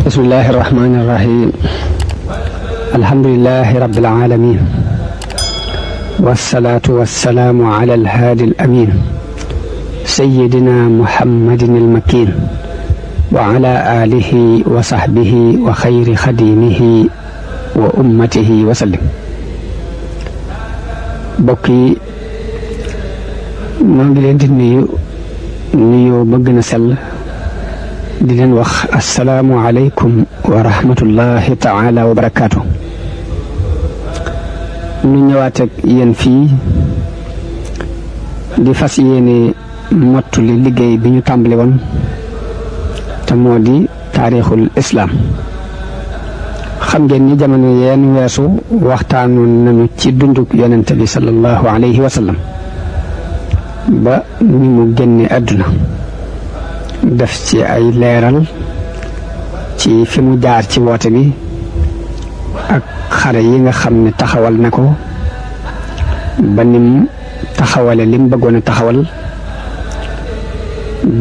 بسم الله الرحمن الرحيم الحمد لله رب العالمين والصلاة والسلام على الهادي الأمين سيدنا محمد المكين وعلى آله وصحبه وخير خديمه وأمته وسلم. بكي نانجلين دي نيو بغنا سل di leen wax assalaamu aleykum wa rahmatullahi taala wa barakaatu. ñu ñëwaat ak yéen fii di fas yéene mottali liggéey bi ñu tàmbali woon te moo di taarixul islaam. xam ngeen ni jamono yeen weesu waxtaanoon nañu ci dunduk yonente bi sallallahu alayhi wa sallam ba ni mu génne àdduna, def ci ay leeral ci fi mu jaar ci woote bi ak xare yi nga xam ne taxawal na ko ba nim taxawale lim bëggoon a taxawal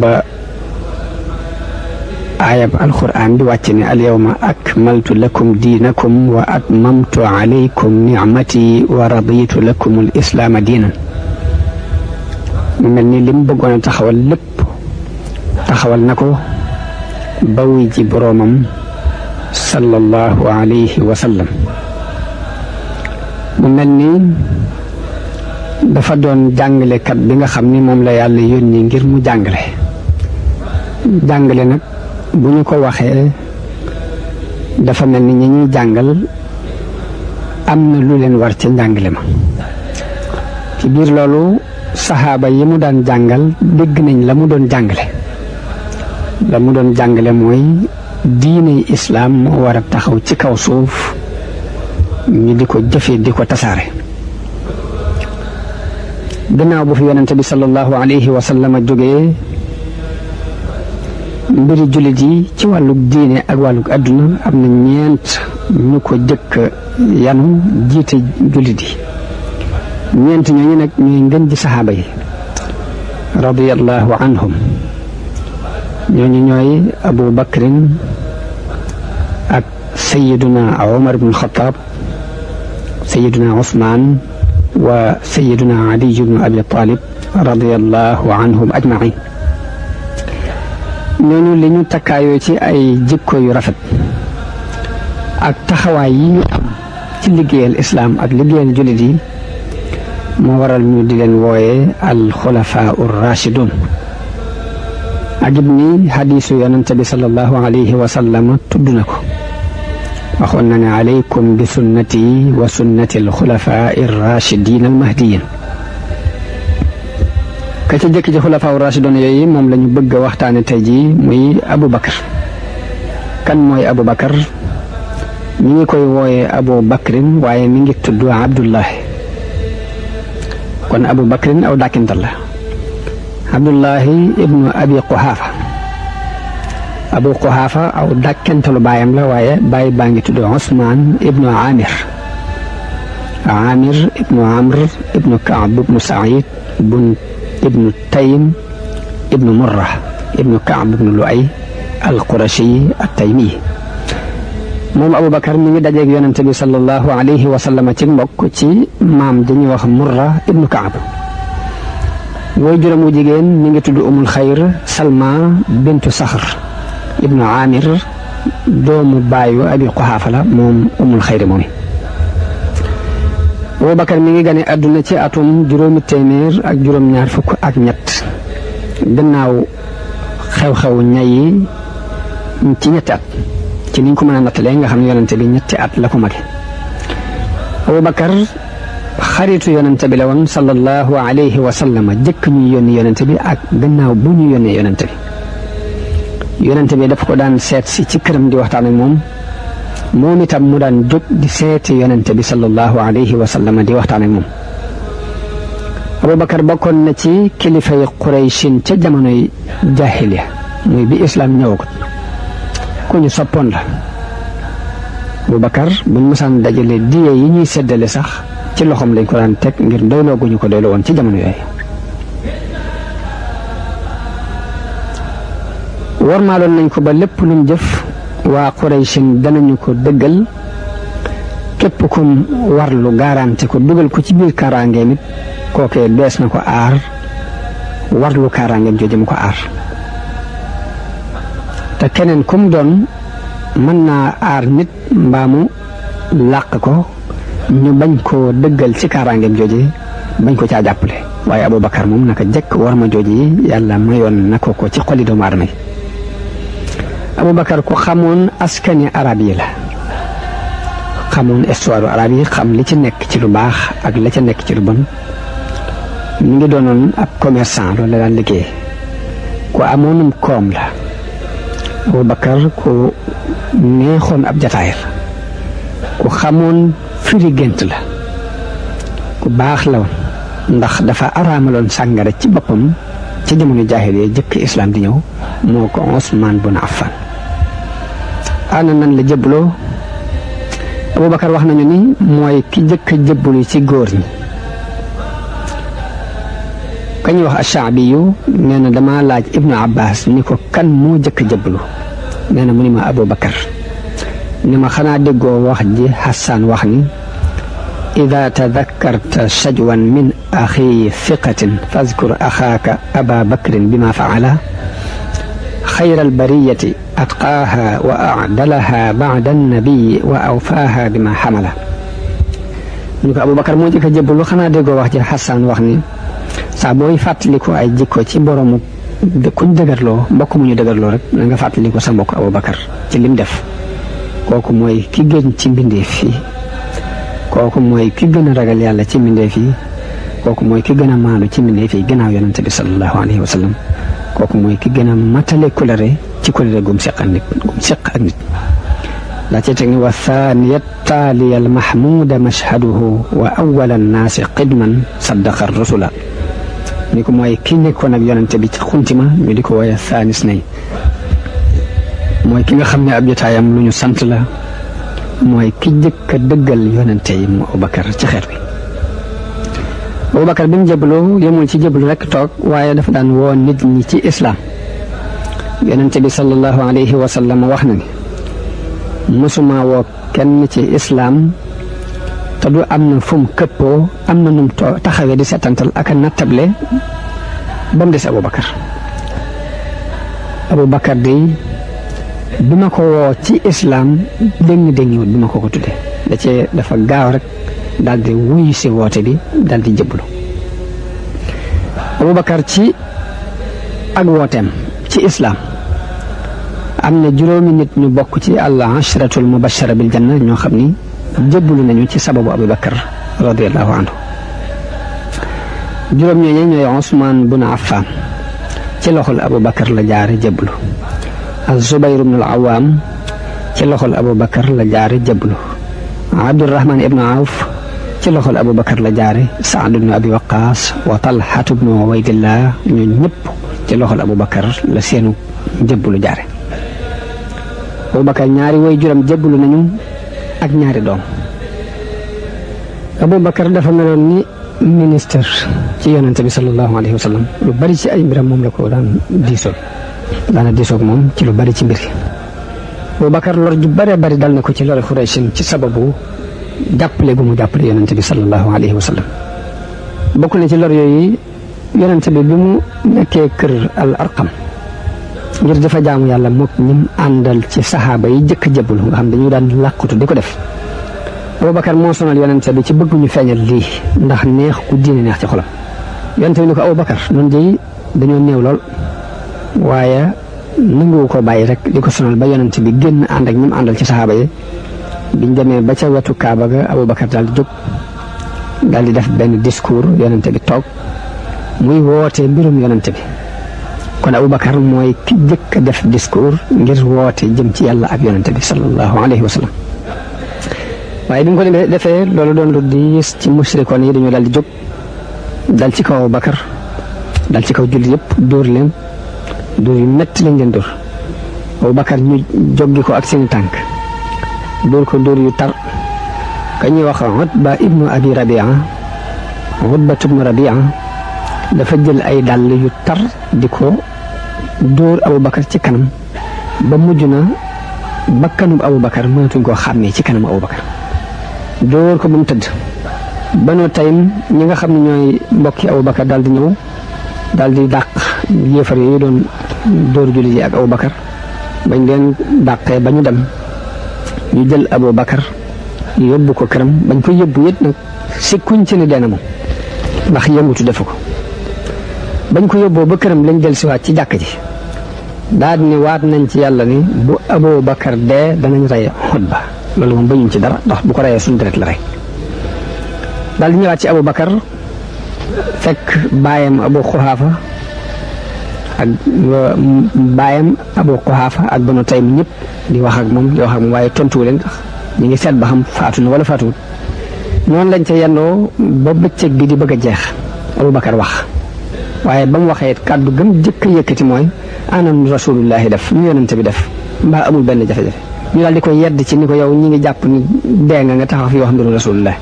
ba ayab alquran bi wàcc ne al yawma akmaltu lakum diinakum wa atmamtu alaykum nicmati wa raditu lakum al islaama diinan. mu mel ni lim bëggoon a taxawal lépp taxawal na ko ba wuy ji boroomam sallallahu alayhi wa sallam. mu mel ni dafa doon jàngalekat bi nga xam ni moom la yàlla yónni ngir mu jàngale nag bu ñu ko waxee dafa mel ni ñi ñuy jàngal am na lu leen war ca njàngale ma. ci biir loolu saxaaba yi mu daan jàngal dégg nañ la mu doon jàngale. la mu doon jàngale mooy diine islaam moo war a taxaw ci kaw suuf ñu di ko jëfe di ko tasaare. gannaaw bu fi yonente bi sallallahu alayhi wa sallam jógee, mbiri jullit yi ci wàllug diine ak wàllug àdduna am na ñeent ñu ko jëkk yanu jiite jullit yi. ñeent ñooñu nag ñuy ngën ji saxaaba yi radiyallahu anhum. ñooñu ñooy Abu Bakrin ak Sayyiduna Umar ibn Khattab, Sayyiduna Usmaan wa Sayyiduna Ali ibn Abi Talib radiyallahu anhum ajmain. ñooñu li ñu takkaayoo ci ay jikko yu rafet ak taxawaay yi ñu am ci liggéeyal islaam ak liggéeyal jullit yi moo waral ñu di leen wooyee al xulafaa ur rashidun. ajib ni xadiisu yonente bi sallallahu alayhi wa sallam tudd na ko, waxoon na ne alaykum bi sunnati wa sunnati alxulafaa irrachidin almahdiyin. ka ca jëkk ci xulafaa irrachidun yooyu moom la ñu bëgg a waxtaane tey jii muy Abu Bakar. kan mooy Abu Bakar? ñi ngi koy wooyee Abu Bakrin waaye mi ngi tudd Abdullahi. kon Abu Bakrin aw dàkkintal la. Abdullahi ibnu Abi Quhaafa. Abu Quhaafa aw dàkkentalu baayam la waaye baay baa ngi tudd Usmaan ibnu Amir. Amir ibnu Amr ibnu Kaab ibnu Saïd ibnu Taym ibnu Murra ibnu Kaab ibnu Luay al-Qurashi at-Taymi. moom Abu Bakar mi ngi dajeeg yonente bi sallallahu alayhi wa sallam ci mbokk ci maam dañuy wax Murra ibnu Kaab. woy juróom wu jigéen mi ngi tudd umul xayr Salma bintu Saxr ibnu Amir, doomu baayu Abi Quhaafa la moom umul xayr moomi. Abu Bakar mi ngi gane àdduna ci atum 723 gannaaw xew-xew ñay yi ci ñetti at, ci niñ ko mën a nattalee nga xam ne yonente bi ñetti at la ko mage. Abu Bakar xaritu yonente bi la woon sallallahu alayhi wa sallam jëkk ñuy yónni yonente bi ak gannaaw bu ñu yónnee yonente bi. yonente bi daf ko daan seet si ci këram di waxtaan ak moom itam mu daan jóg di seeti yonente bi sallallahu alayhi wa sallam di waxtaan ak moom. Abu Bakar bokkoon na ci kilifay Qurayshin ca jamonoy jaahiliya, muy bi islam ñëwagut. ku ñu soppoon la. Abu Bakar buñ mësaan dajale diye yi ñuy séddale sax ci loxoom lañ ko daan teg ngir doyloo gu ñu ko doyloo woon ci jamono yooyu. wormaaloon nañ ko ba lépp luñ jëf waa Qurayshin danañu ko dëggal képp kum warlu garanti ko dugal ko ci biir kaaraangeem it kookee dees na ko aar warlu kaaraangeem jooju mu ko aar te keneen kum doon mën naa aar nit mbaa mu làq ko ñu bañ koo dëggal ci kaaraangeem jooju bañ ko caa jàppale waaye Abubakar moom naka jëkk war ma jooju yi yàlla mayoon na ko ci xoli doomu aadama yi Abubakar ku xamoon askani arab yi la xamoon histoire arab yi xam li ci nekk ci lu baax ak la ca nekk ci lu bon mu ngi doonoon ab commerçant loolu la daan liggéey ku amoonum koom la Abubakar ku neexoon ab jataay la ku xamoon firi gént la ku baax la woon ndax dafa araamaloon sàngara ci boppam ci jamono jaahiliya jëkk islam di ñëw moo ko Usmaan bun Affan ana nan la jëbbaloo Abubakar wax nañu ni mooy ki jëkk a jëbbalu ci góor ñi kañuy wax Ashaabiyu nee na dama laaj Ibnu Abbas ni ko kan moo jëkk a jëbbalu nee na mu ni ma Abubakar ni ma xanaa déggoo wax ji Hassan wax ni ida tadakkarta shajwan min axi thiqatin fazkur axaaka aba bakrin bima faala xayra albariyati atqaaha wa acdalaha bacda annabiyi wa awfaaha bima xamala ñu ko Abubakar moo jëkk a jëbbalu xanaa déggoo wax ji Hassan wax ni saa booy fàttaliku ay jikko ci boroomu kuñ dëgërloo mbokk mu ñu dëgërloo rek na nga fàttaliku sa mbokk Abubakar ci lim def kooku mooy ki gën ci mbindeef yi kooku mooy ki gën a ragal yàlla ci mbindeef yi kooku mooy ki gën a maandu ci mbindeef yi gannaaw yonente bi sallallahu alayhi wa sallam kooku mooy ki gën a matale kulare ci kulare gum seq ak nit daa cee teg ni wa thaniyat taaliya al mahmuda mashhaduhu wa awwala annaasi qidman saddaqa rusula ni ko mooy ki nekkoon ak yonente bi ci xuntima ñu di ko wooye thaanis nay mooy ki nga xam ne ab jotaayam lu ñu sant la mooy ki jëkk a dëggal yonente yi mu Abubakar ci xeet bi Abubakar bi mu jëbbaloo yemul ci jëbbalu rek toog waaye dafa daan woo nit ñi ci islaam yonente bi sallallahu alayhi wa sallam wax na ni mësuma woo kenn ci islaam te du am na fu mu këppoo am na num taxawee di setantal ak a nattable ba mu des Abubakar day bi ma ko woo ci islaam déng-déngiwut bi ma ko tudde dafa gaaw rek daal di wuyu si woote bi daal di jëbbalu Abubakar ci ak wooteem ci islaam am na juróomi nit ñu bokk ci al-ashratul mubashara bil janna ñoo xam ni jëbbalu nañu ci sababu Abubakar radiyallahu anhu juróom ñooñu ñooy Usmaan bun Affan ci loxol Abubakar la jaare jëbbalu Az-Zubayr ibn al-Awwam ci loxol Abubakar la jaare jëbbalu Abdurrahman ibn Awf ci loxol Abubakar la jaare Saad ibn Abi Waqqas wa Talha ibn Ubaydillah ñooñu ñëpp ci loxol Abubakar la seenu jëbbalu jaare Abubakar ñaari way juram jëbbalu nañu ak ñaari doom Abubakar dafa meloon ni ministre ci yonente bi sallallahu alayhi wa sallam lu bari ci ay mbiram moom la ko daan diisoog moom ci lu bari ci mbir yi Abubakar lor ju bare bari dal na ko ci lor Xuraysin ci sababu jàppale gu mu jàppale yonente bi sallallahu alayhi wa sallam bokk na ci lor yooyu yonente bi mu nekkee kër al arqam ngir dafa jaamu yàlla mook ñim àndal ci saxaaba yi jëkk jëbbalu nga xam dañu daan làqutu di ko def Abubakar moo sonal yonente bi ci bëgg ñu feeñal lii ndax neex ku diine neex ci xolam yonente bi ni ko Abubakar noonu jëy dañoo néew lool waaye nanguwu ko bàyyi rek di ko sonal ba yonente bi génn ànd ak ñim àndal ci saxaaba yi biñ demee ba ca wetu Kaaba ga Abubakar daal di jóg daal di def benn discours yonente bi toog muy woote mbirum yonente bi kon Abubakar mooy ki jëkk a def discours ngir woote jëm ci yàlla ak yonente bi sallallahu alayhi wa sallam waaye bi mu ko defee loolu doon lu diis ci mushrikoon yi dañoo daal di jóg dal ci kaw Abubakar dal ci kaw jullit yëpp dóor leen dóor yu métti lañ leen dóor Abubakar ñu joggi ko ak seeni tànk dóor ko dóor yu tar ka ñuy wax Utba ibnu Abi Rabia Utba ibnu Rabia dafa jël ay dàll yu tar di ko dóor Abubakar ci kanam ba mujj na bakkanub Abubakar mënatuñ koo xàmmee ci kanam Abubakar dóor ko ba mu tëdd Banu Taym ñi nga xam ne ñooy mbokki Abubakar daal di ñëw daal di dàq yéefar yooyu doon dóor jullit yi ak Abubakar bañ leen dàqee ba ñu dem ñu jël Abubakar yóbbu ko këram bañ ko yóbbu it nag sikkuñ ci ne dee na moom ndax yëngutu defu ko bañ ko yóbboo ba këram lañ jël siwaat ci jàkk ji daal ni waat nañ ci yàlla ni bu Abubakar dee danañ rey Xutba loolu moom bañuñ ci dara ndax bu ko reyee suñu deret la rey daal di ñëwaat ci Abubakar fekk baayam Abu Quhaafa ak baayam Abu Quhaafa ak Banu Taym ñëpp di wax ak moom waaye tontuwu leen ndax ñu ngi seet ba xam faatu na wala faatuwut noonu lañ ca yendoo ba bëccëg bi di bëgg a jeex Abubakar wax waaye ba mu waxee kàddu gëm jëkk a yëkkati mooy ana rasulullahi def ñu yonente bi def mbaa amul benn jafe-jafe ñu daal di ko yedd ci ni ko yow ñi ngi jàpp ni dee nga taxaw fi wax mbiru rasulullah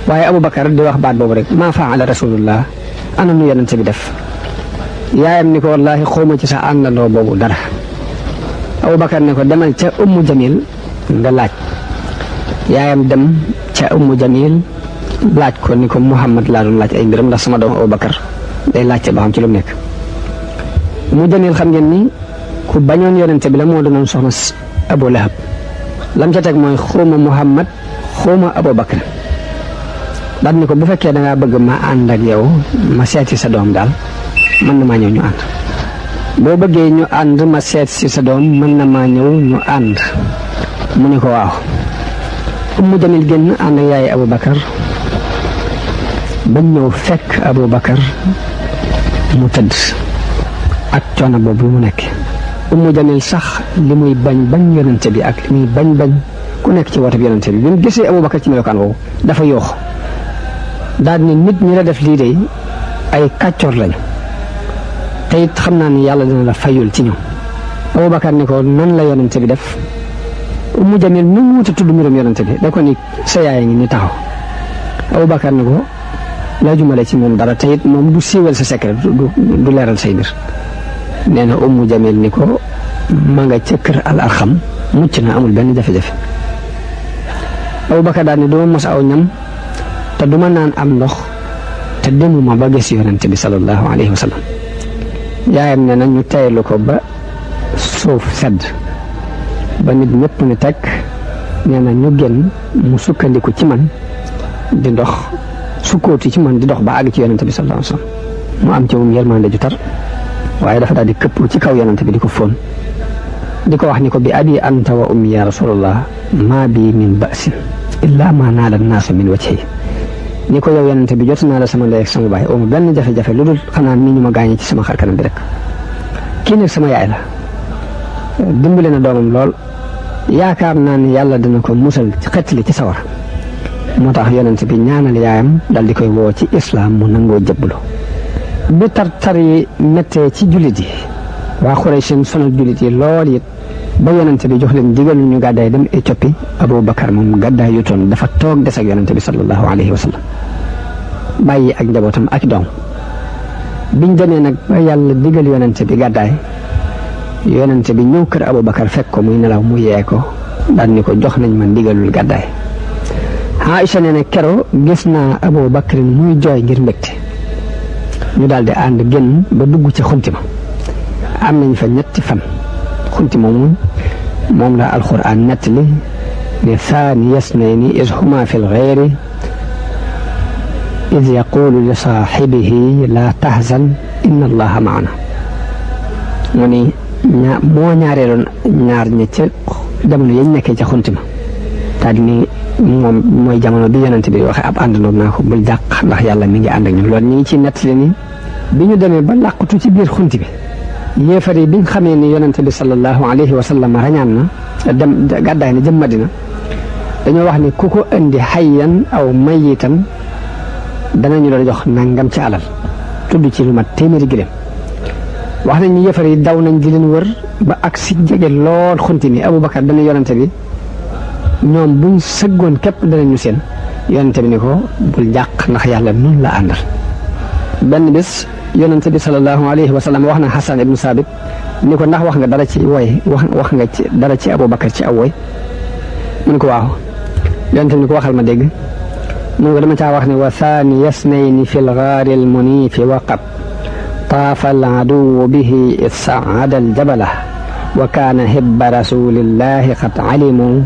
waaye Abubakar di wax baat boobu rek maa faala rasulullah ana nu yonente bi def yaayam ni ko wallahi xawma ci sa àndandoo boobu dara Abubakar ne ko demal ca Ummu Jamil nga laaj yaayam dem ca Ummu Jamil laaj ko ni ko Muhammad laa doon laaj ay mbiram ndax sama doom Abubakar day laajte ba xam ci lu mu nekk Ummu Jamil xam ngeen ni ku bañoon yonente bi la moo doonoon soxna Abu Lahab lam ca teg mooy xawma Muhammad xawma Abubakar daal ni ko bu fekkee da ngaa bëgg ma ànd ak yow ma seeti sa doom daal mën na maa ñëw ñu ànd boo bëggee ñu ànd ma seet si sa doom mën na maa ñëw ñu ànd mu ne ko waaw Ummu Jamil génn ànd ak yaay Abubakar bañ ñëw fekk Abubakar mu tëdd ak coono boobu mu nekk Ummu Jamil sax li muy bañ yonente bi ak li muy bañ ku nekk ci woote bi yonente bi mu gisee Abubakar ci melokaan boobu dafa yoox daal ni nit ñi la def lii de ay kàccoor lañu te it xam naa ni yàlla dina la fayul ci ñoom Abubakar ni ko nan la yonente bi def Ummu Jamil nu mu wuta tudd mbiram yonente bi da ko ni sa yaay ngi ni taxaw Abubakar ni ko laa jumale ci moom dara te it moom du siiwal sa secret du leeral say mbir nee na Ummu Jamil ni ko ma nga ca kër al Arxam mucc na amul benn jafe-jafe Abubakar daal ni duma mos aw ñam te duma naan am ndox te demuma ba gis yonente bi sallallahu alayhi wa sallam yaayam ne na ñu teylu ko ba suuf sedd ba nit ñëpp ni teg nee na ñu génn mu sukkandiku ci man di dox sukkooti ci man di dox ba àgg ci yonente bi sallallahu alayhi wa sallam mu am ci moom yërmande ju tar waaye dafa daal di këpp ci kaw yonente bi di ko fóon di ko wax ni ko bi abi anta wa ummi ya rasulullah maa bi min ba'sin illa ma naala naasu min wajhi ni ko yow yonente bi jot naa la sama ndey ak sama baay oo ma benn jafe-jafe lu dul xanaa ni ñu ma gaañee ci sama xarkanam bi rek kii nag sama yaay la dimbale na doomam lool yaakaar naa ni yàlla dina ko musal xettali ci sawar moo tax yonente bi ñaanal yaayam dal di koy woo ci islam mu nangoo jëbbalu bi tar yi méttee ci jullit yi waa Quraysh sonal jullit yi lool it ba yonente bi jox leen digal ñu gàddaay dem Éthiopie Abubakar moom gàddaay yutoon dafa toog des ak yonente bi sallallahu alayhi wa sallam bàyyi ak njabootam ak doom biñ demee nag ba yàlla digal yonente bi gàddaay yonente bi ñëw kër Abubakar fekk ko muy nelaw mu yee ko daal ni ko jox nañ ma ndigalul gàddaay Aïcha nee na kero gis naa Abubakar muy jooy ngir mbégte ñu daal di ànd génn ba dugg ci xunti ma am nañ fa ñetti fan xunti moom la alquran nettali ne thaniya isnayni iz huma fi lxayri iz yaqulu li saaxibihi la tahzan inna allaha maana mu ni moo ñaareeloon ñaar ñi ca jamono yañ nekkee ca xunti ma daal ni moom mooy jamono bi yonente bi waxe ab àndandoom naa ko bul jàq ndax yàlla mi ngi ànd ak ñun loolu ñu ngi ci nettali ni bi ñu demee ba làqatu ci biir xunti bi yéefar yi biñ xamee ni yonente bi sallallahu alayhi wa sallam rañaan na dem gàddaay na jëm Madina dañoo wax ni ku ko indi xayyan aw mayitan danañu la jox nangam ci alal tudd ci lu mat téeméeri giléem wax nañ ni yéefar yi daw nañ di leen wër ba ak si jege lool xunti mi Abubakar dana yonente bi ñoom buñ sëggoon képp danañu seen yonente bi ni ko bul jàq ndax yàlla nun la àndal benn bés yonente bi sallallahu alayhi wa sallam wax na Xasan ibnu Saabit ni ko ndax wax nga dara ci woy wax nga ci dara ci Abubakar ci aw woy mu ne ko waaw yonente bi ni ko waxal ma dégg mu ne ko dama caa wax ne wa thaniya snayni fi lgaari almuniifi waqat taafa aladuwu bihi id saada aljabala wa kaana hibba rasulillahi qad alimu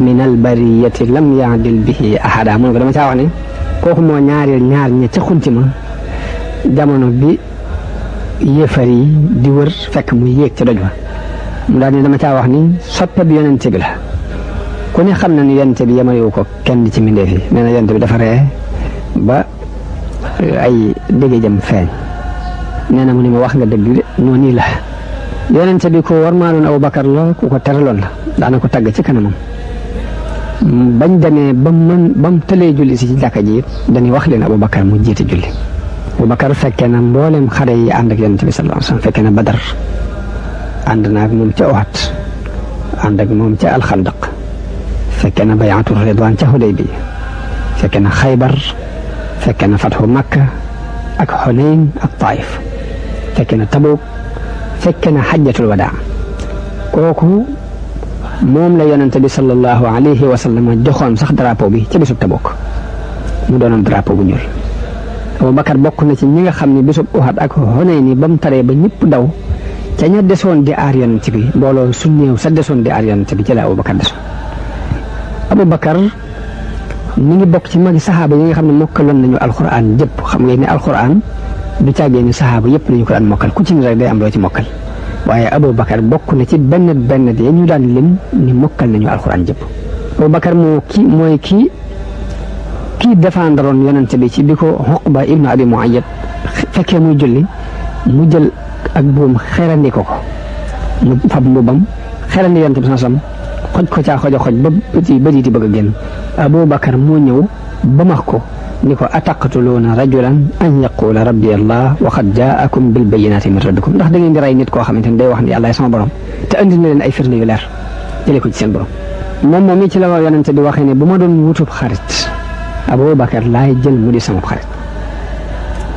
min albariyati lam yaadil bihi ahada mu ne ko dama caa wax ne kooku moo ñaareel ñaar ña ca xunti ma jamono bi yéefar yi di wër fekk muy yéeg ca doj wa mu daal ni dama caa wax ni soppe bi yonente bi la ku ne xam na ni yonente bi yemalewu ko kenn ci mbindeef yi nee na yonente bi dafa ree ba ay dégg jëm feeñ nee na mu ni ma wax nga dëgg de noonu nii la yonente bi ko war maaloon Abubakar la ku ko teraloon la daana ko tagg ci kanamam bañ demee ba mu tëlee julli si ci jàkka ji dañuy wax leen Abubakar mu jiite julli Abubakar fekkee na mboolem xare yi ànd ak yonente bi sallallahu alayhi wasallam fekkee na Badar ànd na ak moom ca Uhud ànd ak moom ca Alxandaq fekkee na bayaatu Ridwaan ca Hudaybiya fekkee na Xaybar fekkee na fatxu Makka ak Xunayn ak Taif fekkee na Tabuk fekkee na xajjatul wadaa kooku moom la yonente bi sallallahu alayhi wa sallam joxoon sax drapeau bi ca bisub Tabuk mu doonoon drapeau bu ñuul Abubakar bokk na ci ñi nga xam ne bisub Uhud ak Hunayn ni ba mu taree ba ñëpp daw ca ña desoon di aar yonente bi mbooloo su néew sa desoon di aar yonente bi ci la Abubakar desoon Abubakar mi ngi bokk ci magi saxaaba yi nga xam ne mokkaloon nañu alquran jëpp xam ngeen ne alquran du càggee ni saxaaba yëpp lañu ko daan mokkal ku ci ni rek day am loo ci mokkal waaye Abubakar bokk na ci benn yi ñu daan lim ni mokkal nañu alquran jëpp Abubakar mooy kii défendroon yonente bi ci bi ko Uqba ibnu Abi Muayyad fekkee muy julli mu jël ak buum xerandi ko mu fab mbubam xerandi yonente bi sallallahu alayhi wasallam xoj ko caa xoj ba bëti di bëgg a génn Abubakar moo ñëw ba max ko ni ko ataqtuluuna rajulan an yaqula rabbi allah wa qad jaakum bil bayyinati min rabbikum ndax da ngeen di rey nit koo xamante ne day wax ni yàlla sama borom te andi na leen ay firnde yu leer jëlee ko ci seen borom moom mi ci la yonente bi waxee ne bu ma doon wutub xarit Abubakar laay jël mu di sama xarit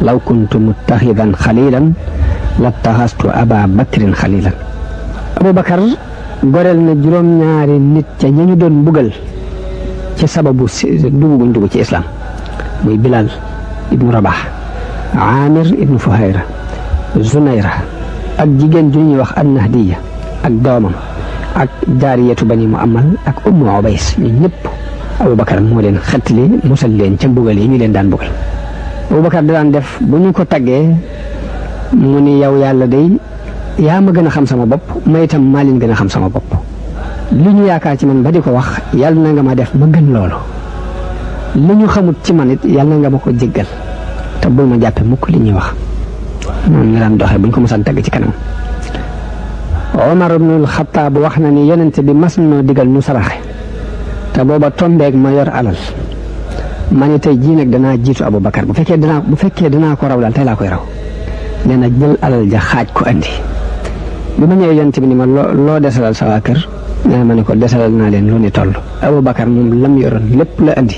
law kuntu muttaxidan xalilan lattaxastu Aba Bakrin xalilan Abubakar goreel na juróom-ñaari nit ca ña ñu doon mbugal ci sababu dugguñ dugg ci islam muy Bilal ibnu Rabah Amir ibnu Fuhayra Zunayra ak jigéen ju ñuy wax An-Nahdiya ak doomam ak jaariyatu bani Muammal ak Ummu Ubays ñu ñëpp Abubakar moo leen xettali musal leen ca mbugal yi ñu leen daan mbugal Abubakar da daan def bu ñu ko taggee mu ni yow yàlla day yaa ma gën a xam sama bopp ma itam maa leen gën a xam sama bopp li ñu yaakaar ci man ba di ko wax yàlla na nga ma def ma gën loolu li ñu xamut ci man it yàlla na nga ma ko jéggal te bul ma jàppe mukk li ñuy wax noonu la daan doxee bu ñu ko mosaan tagg ci kanam Omar ibnul Xattaab wax na ni yonente bi mas noo digal nu saraxe te booba tombeeg ma yor alal ma ne tey jii nag danaa jiitu Abubakar bu fekkee danaa ko raw daal tey laa koy raw nee na jël alal ja xaaj ko andi bi ma ñëwee yonent bi ni ma loo desalal sa waa kër nee na ma ne ko desalal naa leen lu ni toll Abubakar moom lam yoroon lépp la andi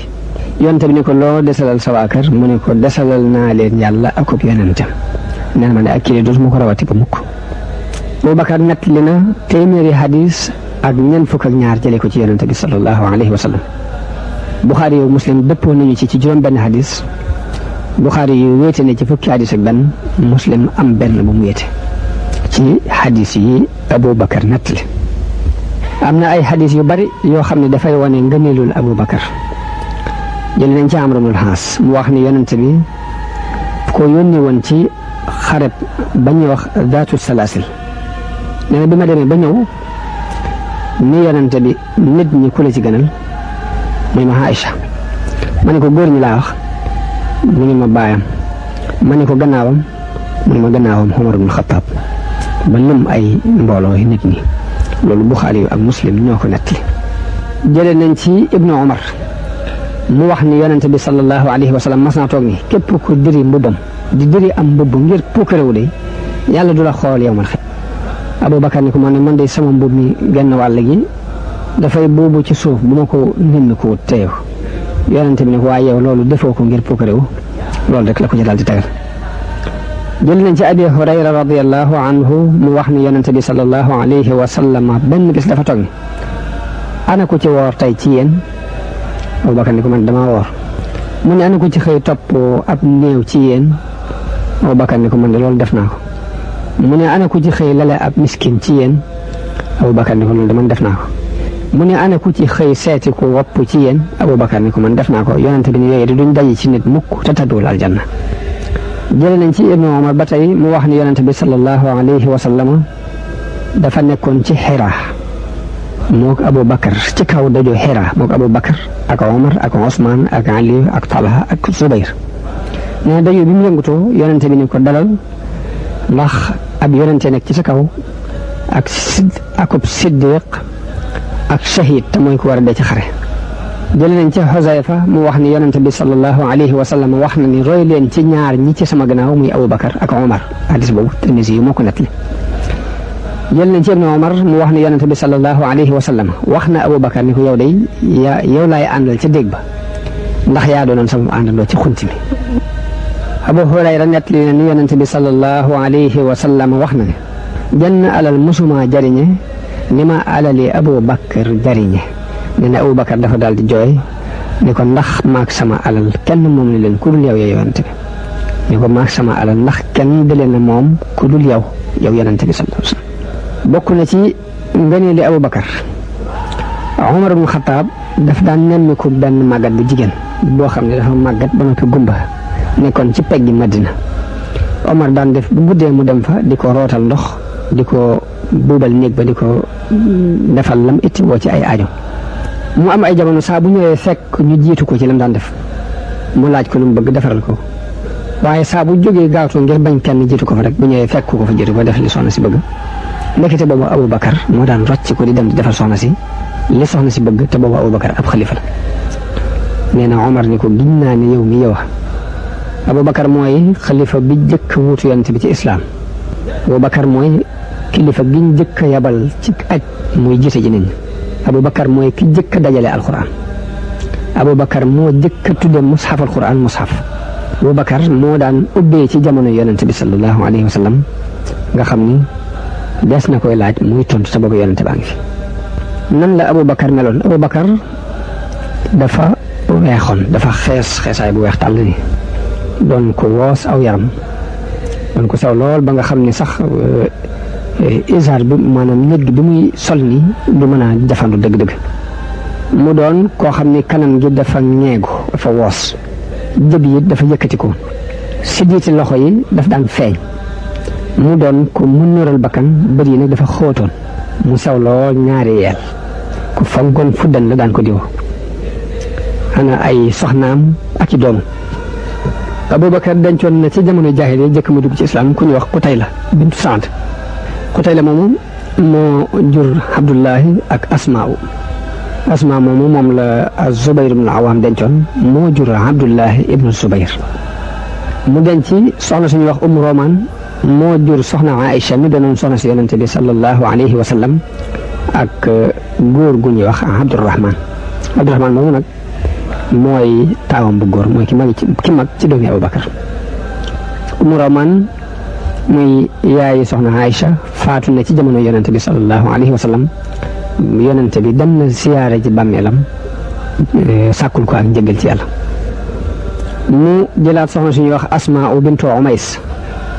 yonent bi ni ko loo desalal sa waa kër mu ne ko desalal naa leen yàlla akub yonentam nee na ma ne ak kii dootuma ko rawati ba mukk Abubakar nettali na téeméeri hadis ak ñeent fukk ak ñaar jëlee ko ci yonent bi sallallahu alayhi wa sallam Buxaari yow Muslim dëppoo nañu ci juróom benn hadis Buxaari yu wéete ne ci fukki hadis ak benn Muslim am benn bu mu wéete ci hadis yi Abubakar nettali am na ay hadis yu bari yoo xam ne dafay wane ngëneelul Abubakar jël nañ ci Amr ibnul Aas mu wax ni yonent bi ko yónni woon ci xareb ba ñuy wax Zaatu Salaasil nee na bi ma demee ba ñëw ni yonent bi nit ñi ku la ci gënal muy ma Aïcha ma ne ko góor ñi laa wax mu ngi ma baayam ma ne ko gannaawam mu ne ma gannaawam Umar ibnul Xattaab ba lim ay mbooloo yi nit ñi loolu Buxaari ak Muslim ñoo ko nettali jëlee nañ ci Ibnu Umar mu wax ni yonente bi sallallahu alayhi wa sallam mas naa toog ni képp ku diri mbubbam di diri am mbubb ngir puukarewu de yàlla du la xool yow man xëy Abubakar ni ko man de sama mbub mi genn wàll gi dafay buubu ci suuf bu ma ko nin ko teew yonente bi ne ko waaye yow loolu defoo ko ngir puukarewu loolu rek la ko ci daal di tegal jël nañ ci Abi Hurayra radiyallahu anhu mu wax ni yonente bi sallallahu alayhi wa sallam benn bis dafa toog ni ana ku ci woor tey ci yéen Abubakar ni ko man dama woor mu ne ana ku ci xëy topp ab néew ci yéen Abubakar ni ko man de loolu def naa ko mu ne ana ku ci xëy lale ab miskin ci yéen Abubakar ni ko loolu de man def naa ko mu ne ana ku ci xëy seeti ku wopp ci yéen Abubakar ni ko man def naa ko yonente bi ni yooyu duñ daje ci nit mukk te tadduwul aljanna jëlee nañ ci Ibnu Umar ba tey mu wax ni yonente bi sallallahu alayhi wa sallam dafa nekkoon ci Hira mook Abubakar ci kaw daju Hira mook Abubakar ak Umar ak Usmaan ak Ali ak Talha ak Zubayr nee daju bi mu yëngutoo yonente bi ni ko dalal ndax ab yonente nekk ci sa kaw akub siddiq ak shahid te mooy ku war a dee ci xare jëlee nañ ci Xusayfa mu wax ni yonente bi sallallahu alayhi wa sallam wax na ni roy leen ci ñaar ñi ci sama gannaaw muy Abubakar ak Umar hadis boobu Tirmisi yi moo ko nettali jël nañ ci Ibnu Umar mu wax ni yonente bi sallallahu alayhi wa sallam wax na Abubakar ni ko yow day yow laay àndal ca dégg ba ndax yaa doonoon sama àndandoo ci xunti bi Abu Hurayra nettali na ni yonente bi sallallahu alayhi wa sallam wax na ne jenn alal musuma jariñe ni ma alali Abubakar jariñe nee na Abubakar dafa daal di jooy ni ko ndax maag sama alal kenn moom ni leen ku dul yow yonente bi ni ko maag sama alal ndax kenn di leen moom ku dul yow yonente bi sallallahu alayhi wa sallam bokk na ci ngëneeli Abubakar Umar ibn Xattaab daf daan nemmiku benn màggat bu jigéen boo xam ne dafa màggat ba noppi gumba nekkoon ci peggi Madina Omar daan def bu guddee mu dem fa di ko rootal ndox di ko buubal néeg ba di ko defal lam itti woo ci ay aajo mu am ay jamono saa bu ñëwee fekk ñu jiitu ko ci lam daan def mu laaj ko lu mu bëgg defaral ko waaye saa bu jógee gaawtu ngir bañ kenn jiitu ko fa rek bu ñëwee fekk ko fa jiitu ko def li soxna si bëgg nekkite boobu Abubakar moo daan rocc ko di dem di defal soxna si li soxna si bëgg te boobu Abubakar ab xalifa la nee na Omar ni ko giñ naa ni yow mi yow Abubakar mooy xalifa bi jëkk wuutu yonent bi ci islaam Abubakar mooy kilifa giñ jëkk a yabal ci aj muy jiite ji nit ñi Abubakar mooy ki jëkk a dajale alquran Abubakar moo jëkk a tudde mushaf alquran mushaf Abubakar moo daan ubbee ci jamono yonent bi sallallahu alayhi wa sallam nga xam ni des na koy laaj muy tontu sa boobu yonent baa ngi fi nan la Abubakar meloon Abubakar dafa weexoon dafa xeesaay bu weex tàll ni doon ko woos aw yaram doon ko sew lool ba nga xam ni sax isaar bi maanaam néeg bi muy sol ni du mën a jafandu dëgg-dëgg mu doon koo xam ni kanam gi dafa ñeegu dafa woos jëb yi dafa yëkkati ko siddiiti loxo yi daf daan feeñ mu doon ko mu nural bakkan bët yi nag dafa xóotoon mu sew lool ñaari yeel ku fonkoon fuddan la daan ko diw ana ay soxnaam ak i doom Abubakar dencoon na ci jamono jaahiliya jëkk mu dugg ci islam ku ñuy wax Qutayla bintu Saad Qutayla moomu moo jur Abdullahi ak Asmaa moomu moom la Zubayr ibn Awaam dencoon moo jur Abdullahi ibnu Zubayr mu denc soxna suñuy wax Roman moo jur soxna Aïcha mi doonoon soxna si yonente bi sallallahu alayhi wa sallam ak góor gu ñuy wax Abdurahman moomu nag mooy taawam bu góor mooy ki mag ci doomi Abubakar Roman muy yaayi soxna Aïcha faatu na ci jamono yonente bi sallallahu alayhi wa sallam yonente bi dem na siyaare ci bàmmeelam sàkkul ko ak njëgal ci yàlla mu jëlaat soxna suñuy wax Asmaa bintu Umays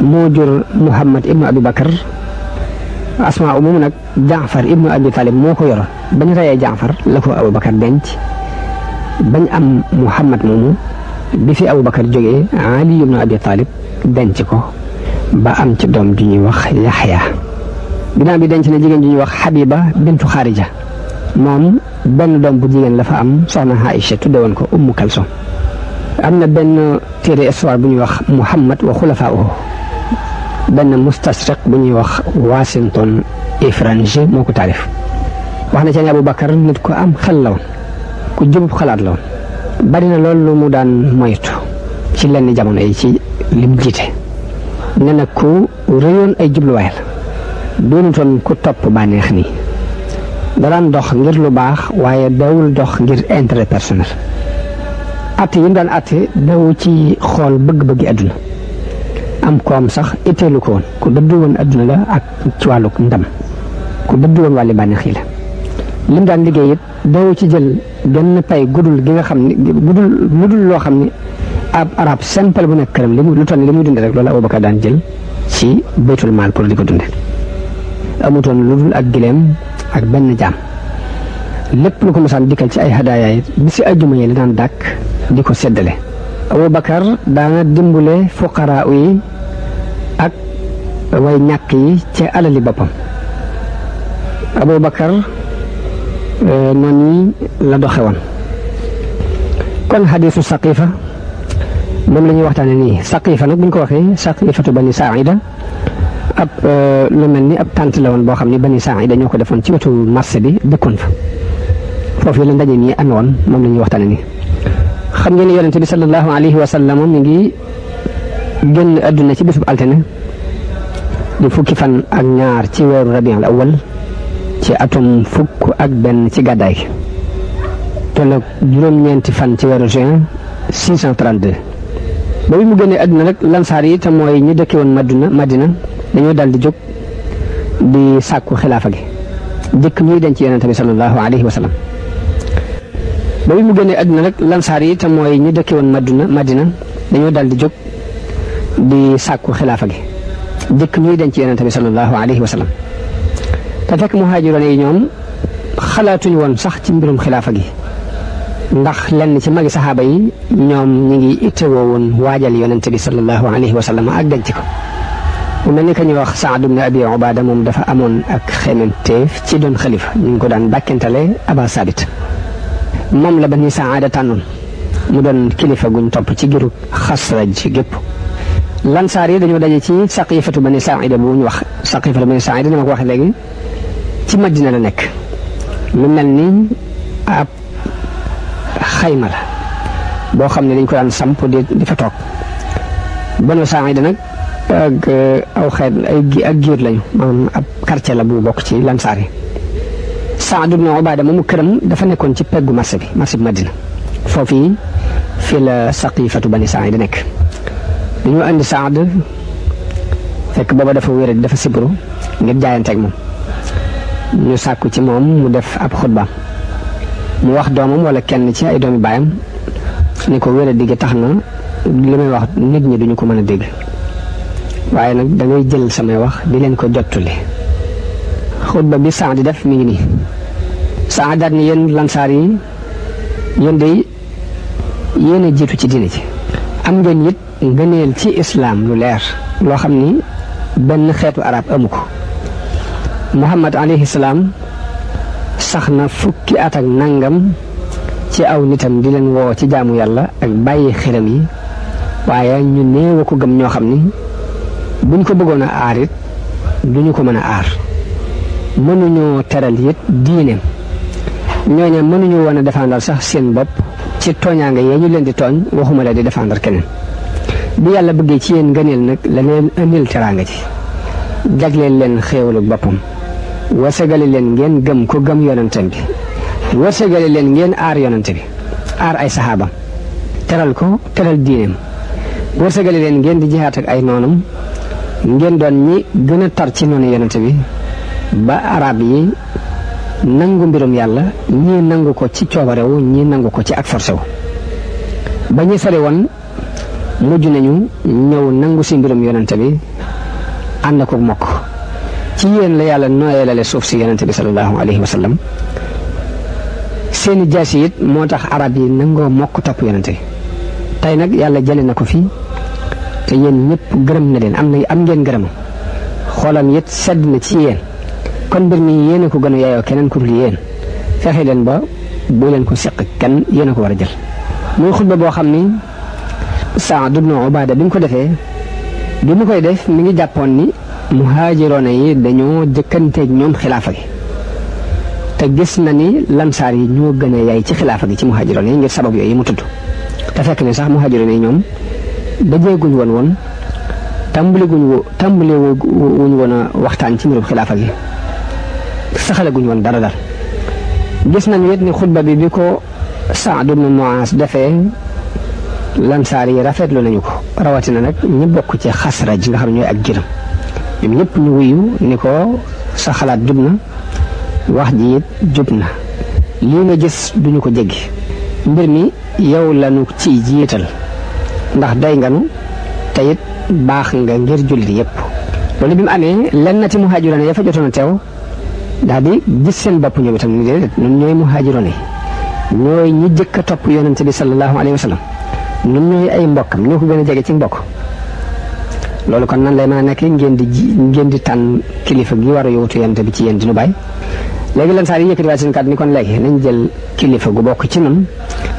moo jur Muhammad ibnu Abi Bakar Asmaa moomu nag Jaafar ibnu Abi Talib moo ko yoroon bañ reyee Jaafar la ko Abubakar denc bañ am Muhammad moomu bi fi Abubakar jógee Ali ibnu Abi Talib denc ko ba am ci doom ju ñuy wax Yaxya ginnaaw bi denc na jigéen ju ñuy wax Habiba bintu Xaarija moom benn doom bu jigéen la fa am soxna Aïcha tudde woon ko Ummu Kalsum am na benn téere histoire bu ñuy wax Muhammad wa xulafaa'uhu benn mustashriq bu ñuy wax Washington Ifranji moo ko taalif wax na ci ne Abubakar nit ko am xel la woon ku jubub xalaat la woon bari na loolu lu mu daan moytu ci lenn jamono yi ci lim jiite ne nag ku rëyoon ay jubluwaay la doonutoon ku topp bànneex nii da daan dox ngir lu baax waaye dawul dox ngir intérêt personnel atte yi mu daan atte daw ci xool bëgg-bëggi àdduna am koom sax itteelu ko woon ku dëddu woon adduna la ak ci wàllu ndam ku dëddu woon wàlli bànneex yi la lim daan liggéey it daw ci jël genn pay gudul gi nga xam ne gudul loo xam ne ab arab simple bu nekk këram lu toll li muy dunde rek loolu Abubakar daan jël ci baytul maal pour di ko dunde amutoon lu dul ak gileem ak benn jaam lépp lu ko mosaan dikkal ci ay hadaaya yi bi si ajjuma yi la daan dàkk di ko séddale Abubakar daana dimbule fuqaraa yi ak way ñàkk yi ci alali boppam Abubakar noonu la doxe woon kon xadiisu saqiifa moom la ñuy waxtaane nii saqiifa nag bu ñu ko waxee saqifatu bani saida ab lu mel ni ab tànt la woon boo xam ne bani saida ñoo ko defoon ci wetu marché bi dëkkoon fa foofu la ndaje mi amee woon moom la ñuy waxtaane nii xam ngeen ne yonente bi sallallahu alayhi wa sallam mi ngi génn adduna ci bésub altine di fukki fan ak ñaar ci weeru rabiul awwal ci atum fukk ak benn ci gàddaay gi tolloog juróom-ñeenti fan ci weeru juin 632 ba mu génnee àdduna rek lansaar yi te mooy ñi dëkke woon Madina dañoo daal di jóg di sàkku xilaafa gi jëkk ñuy denc yonente bi sallallahu alayhi wa sallam ba mu génnee àdduna rek lansaar yi te mooy ñi dëkke woon Madina dañoo daal di jóg di sàkku xilaafa gi jëkk ñuy denc yonente bi sallallahu alayhi wa sallam te fekk muhaajiroon yi ñoom xalaatuñu woon sax ci mbirum xilaafa gi ndax lenn ci magi saxaaba yi ñoom ñi ngi ittewoo woon waajal yonente bi sallallahu alayhi wa sallam ak denc ko mu mel ni ka ñuy wax Saad ibn Abi Ubaada moom dafa amoon ak xeemanteef ci doon xalifa ñu ngi ko daan bàkkentale Aba Sabit moom la Bani Saada tànnoon mu doon kilifa guñ topp ci giru Xasraj ci gépp lansaar yi dañoo daje ci saqifatu Bani Saida bu ñu wax saqifatu Bani Saida dama ko wax léegi ci Madina la nekk lu mel ni ab xayma la boo xam ne dañ ko daan samp di fa toog Banu Saida nag ak aw xeet ak giir lañu maanaam ab quartier la bu bokk ci lansaar yi Saad ibn Ubaada moomu këram dafa nekkoon ci peggu marché bi Madina foofu fii la saqifatu Bani Saida nekk dañoo andi Saad fekk booba dafa wér dafa sibru ngir jaayanteeg moom ñu sàkku ci moom mu def ab xutbaam mu wax doomam wala kenn ci ay doomi baayam ni ko wér a digg tax na li may wax nit ñi duñu ko mën a dégg waaye nag da ngay jël samay wax di leen ko jottuli xutba bi Saad di def mi ngi nii Saad daal ni yéen lansaar yi yéen day yéen a jiitu ci diine ji am ngeen it ngëneel ci islaam lu leer loo xam ni benn xeetu arab amu ko Muhammad alayhi salaam sax na fukki at ak nangam ci aw nitam di leen woo ci jaamu yàlla ak bàyyi xiram yi waaye ñu néew a ko gëm ñoo xam ni buñ ko bëggoon a aar it duñu ko mën a aar mënuñoo teral it diineem ñooñu mënuñu woon a défendre sax seen bopp ci tooñaanga yee ñu leen di tooñ waxuma la di défendre keneen bi yàlla bëggee ci yéen ngëneel nag la leen indil teraanga ci jagleel leen xéewalu boppam wasagale leen ngeen gëm ko gëm yonentam bi wasagale leen ngeen aar yonente bi aar ay saxaabam teral ko teral diineem wasagale leen ngeen di jihaat ak ay noonam ngeen doon ñi gën a tar ci noonu yonente bi ba arab yi nangu mbirum yàlla ñii nangu ko ci coobarewu ñii nangu ko ci ak forcé wu ba ñu sori woon mujj nañu ñëw nangu si mbirum yonente bi ànd ko mokk ci yéen la yàlla nooyelale suuf si yonente bi sallallahu alayhi wa sallam seeni jaasi it moo tax arab yi nangoo mokk topp yonente bi tey nag yàlla jële na ko fii te yéen ñëpp gërëm na leen am ngeen gërëm xoolam it sedd na ci yéen kon mbir mi yéen a ko gën a yaayoo keneen ku dul yéen fexe leen ba bu leen ko seq kenn yéen a ko war a jël muy xutba boo xam ni Saad ibn Ubaada bi mu ko defee bi mu koy def mi ngi jàppoon ni muhaajiroona yi dañoo jëkkanteeg ñoom xilaafa gi te gis na ni lansaar yi ñoo gën a yaay ci xilaafa gi ci muhaajiroona yi ngir sabab yooyu mu tudd te fekk ne sax muhaajiroona yi ñoom dajeeguñ woon tàmbali wuñ woon a waxtaan ci mbirum xilaafa gi saxale guñ woon dara gis nañ it ni xutba bi ko Saad ibn Muaaz defee lansaar yi rafetlu nañu ko rawatina nag ñi bokk ci Xasraj nga xam ne ñooy ak giram ñoom ñëpp ñu wuyu ni ko sa xalaat jub na wax ji it jub na lii nga gis duñu ko jéggi mbir mi yow lanu ci jiital ndax day nganu te it baax nga ngir jullit yëpp. loolu bi mu amee lenn ci muhaajiroon ya fa jotoon a teew daal di gis seen bopp ñoom itam ni déedéet ñun ñooy muhaajiroon ñooy ñi jëkk a topp yonente bi sallallahu alayhi wa sallam ñun ñooy ay mbokkam ñoo ko gën a jege ci mbokk. loolu kon nan lay mën a nekk ngeen di tànn kilifa gi war a yowutu yonente bi ci yéen di nu bàyyi. léegi lan saa yi yëkkatiwaat seen kàddu ni kon léegi nañ jël kilifa gu bokk ci ñun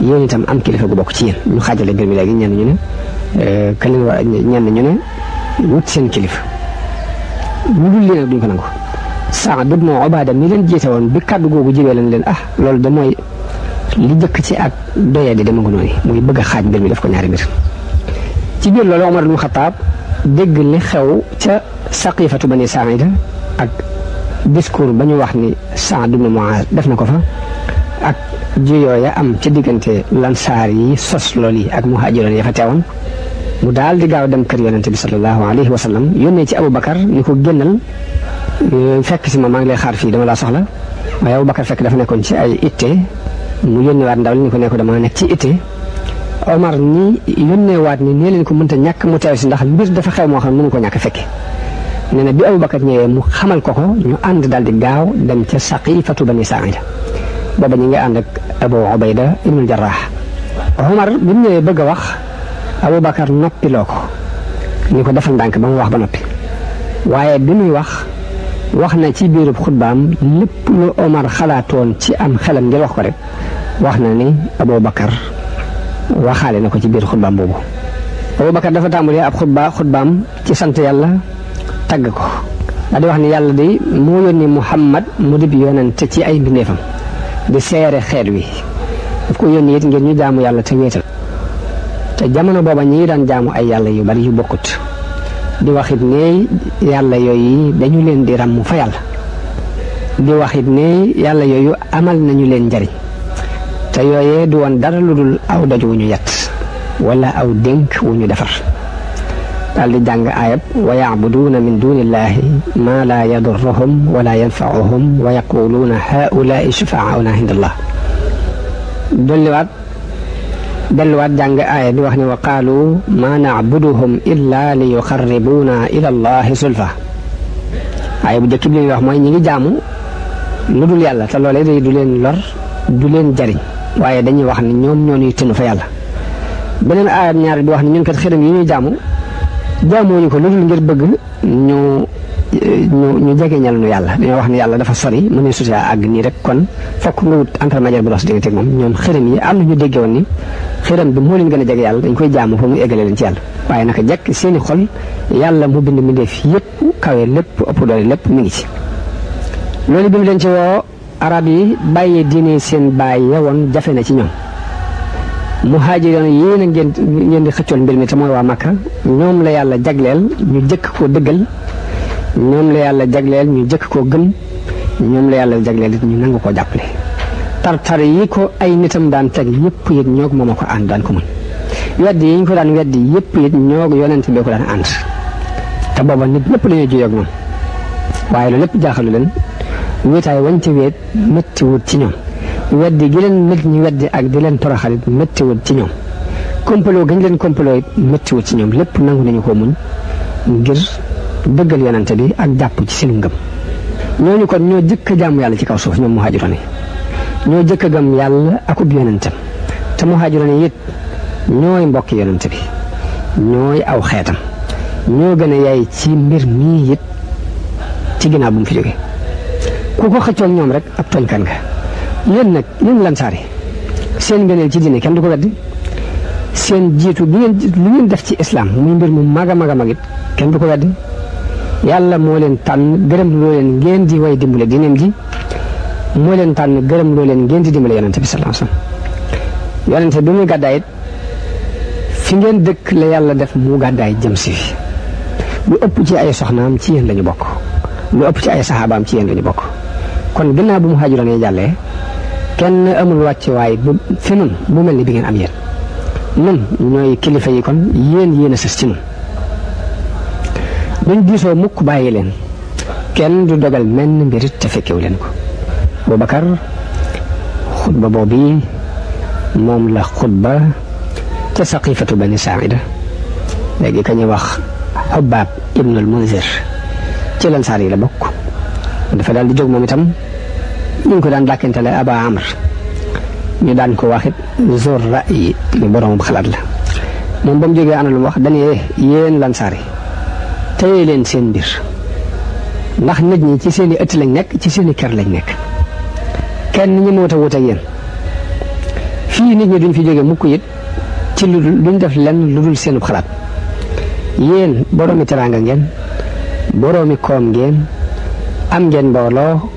yéen itam am kilifa gu bokk ci yéen ñu xaajale mbir mi léegi ñenn ñu ne kële war ñenn ñu ne wut seen kilifa ñu dul leen ak duñ ko nangu. Saad ibn Ubaada mi leen jiite woon bi kàddu googu jibee lañ leen loolu de mooy li jëkk ci ak doye di dama ko noonu muy bëgg a xaaj mbir mi def ko ñaari mbir. ci biir loolu Omar ibn Xataab dégg li xew ca Saqifatu Bani Saa'ida ak discours ba ñu wax ni Saad ibn Muaaz def na ko fa ak jiyoo ya am ci diggante lansaar yi sos lool yi ak muhaajiroon ya fa teewoon mu daal di gaaw dem kër yonente bi sallallahu alayhi wa sallam yónnee ci Aboubacar ni ko génnal fekk si ma maa ngi lay xaar fii dama laa soxla waaye Aboubacar fekk dafa nekkoon ci ay itte mu yónneewaat ndaw li ni ko ne ko dama nekk ci itte Omar ni yónneewaat ni nee leen ko mënta ñàkk mu teew si ndax mbir dafa xew moo xam ne mënu ko ñàkk fekke nee na bi Aboubacar ñëwee mu xamal ko ñu ànd daal di gaaw dem ca Saqifatu Bani Saa'ida booba ñu ngi ànd ak Abu Ubayda ibnul Jarraax. Omar bi mu ñëwee bëgg a wax Aboubacar noppiloo ko ni ko defal ndànk ba mu wax ba noppi waaye bi muy wax na ci biirub xutbaam lépp lu Omar xalaatoon ci am xelam ngir wax ko rek wax na ni Aboubacar waxaale na ko ci biir xutbaam boobu. Aboubacar dafa tàmbalee ab xutbaam ci sant yàlla tagg ko daal di wax ni yàlla di moo yónni Muhammad mu dib yonent ci ay mbindeefam di seere xeet wi daf ko yónni it ngir ñu jaamu yàlla te wéetal te jamono booba ñi daan jaamu ay yàlla yu bari yu bokkut di wax it ne yàlla yooyu dañu leen di ràmm fa yàlla di wax it ne yàlla yooyu amal nañu leen njariñ te yooyee du woon dara lu dul aw doj wu ñu yett wala aw dénk wu ñu defar daal di jàng aayab wa yacbuduuna min dunillahi ma laa yadurruhum wala yanfauhum wa yaquluuna haulaai shufaauna indallah delluwaat jàng aaya di wax ne wa qaalu ma nacbuduhum illa li yuqarribuuna ila allahi sulfa aaya bu jëkk bi li wax mooy ñi ngi jaamu lu dul yàlla te loolee day du leen lor du leen jariñ waaye dañuy wax ne ñoom ñoo ñuy tënu fa yàlla. beneen aaya ñaar di wax ne ñun kat xërëm yi ñuy jaamuñu ko lu dul ngir bëgg ñu jegeñal nu yàlla dañoo wax ne yàlla dafa sori mu ne suti àgg nii rek kon fokk nga wut intermédiaire bu dox si diggante ak moom ñoom xërëm yi am na ñu déggee woon ni xërëm bi moo leen gën a jege yàlla dañ koy jaamu fa mu eggale leen ci yàlla waaye naka jekk seeni xol yàlla mu bind mbindeef yépp kawe lépp ëpp doole lépp mi ngi ci. loolu bi mu leen ci woo arab yi bàyyee diine seen baay yewoon jafe na ci ñoom muhaajiroon yéen a ngeen di xëccoon mbir mi te mooy waa Makka ñoom la yàlla jagleel ñu jëkk koo dëggal ñoom la yàlla jagleel ñu jëkk koo gëm ñoom la yàlla jagleel it ñu nangu koo jàppale tartar yi ko ay nitam daan teg yëpp it ñoog moom a ko ànd daan ko mën weddi yi ñu ko daan weddi yëpp it ñoog yonent bee ko daan ànd te booba nit ñëpp dañoo juyoo ak ñoom waaye loolu lépp jaaxalu leen wéetaay wañ ci wéet métti wut ci ñoom weddi gi leen nit ñi weddi ak di leen toroxalit métti wut ci ñoom complot gañ leen complot it métti wut ci ñoom lépp nangu nañu ko muñ ngir dëggal yonante bi ak jàpp ci seen ngëm ñooñu kon ñoo jëkk a jaamu yàlla ci kaw suuf ñoom muhaajiroon yi ñoo jëkk a gëm yàlla akub yonentam te muhaajiroon yi it ñooy mbokki yonante bi ñooy aw xeetam ñoo gën a yaay ci mbir mii it ci ginnaaw bu mu fi jógee ku ko xëccoog ñoom rek ab tooñkan nga yéen nag yéen lansaari seen ngëneel ci diine kenn du ko weddi seen jiitu bi lu ngeen def ci islam muy mbir mu mag a mag a mag it kenn du ko weddi yàlla moo leen tànn gërëm loo leen ngeen di way dimbale diineem ji moo leen tànn gërëm loo leen ngeen di dimbale yonente bi sallallahu alayhi wasallam yonente bi muy gàddaay it fi ngeen dëkk la yàlla def mu gàddaay jëm si fi lu ëpp ci ay soxnaam ci yéen la ñu bokk lu ëpp ci ay saxaabaam ci yéen la ñu bokk kon gannaaw bu muhaajiroon yi jàllee kenn amul wàcc waay bu fi nun bu mel ni bi ngeen am yéen nun ñooy kilifa yi kon yéen a sës ci nun duñ diisoo mukk bàyyi leen kenn du dogal menn mbirit te fekkewu leen ko. Abubakar xutba boobu moom la xutba ca saqifatu bani Saa'ida léegi ka ñuy wax Hubbaab ibnul Munzir ci Lansaar yi la bokk. dafa daal di jóg moom itam ñu ngi ko daan dàkkantale Aba Amr ñu daan ko waxit Zur Ra'yi ni boroom xalaat la. moom ba mu jógee ana lu mu wax dañuy yéen Lansaar yi téye leen seen mbir ndax nit ñi ci seen i ëtt lañ nekk ci seen i kër lañ nekk kenn ñi moo ta wut ak yéen fii nit ñi duñ fi jóge mukk it ci lu duñ def lenn lu dul seenub xalaat. yéen boroomi teraanga ngeen boroomi koom ngeen am ngeen mbooloo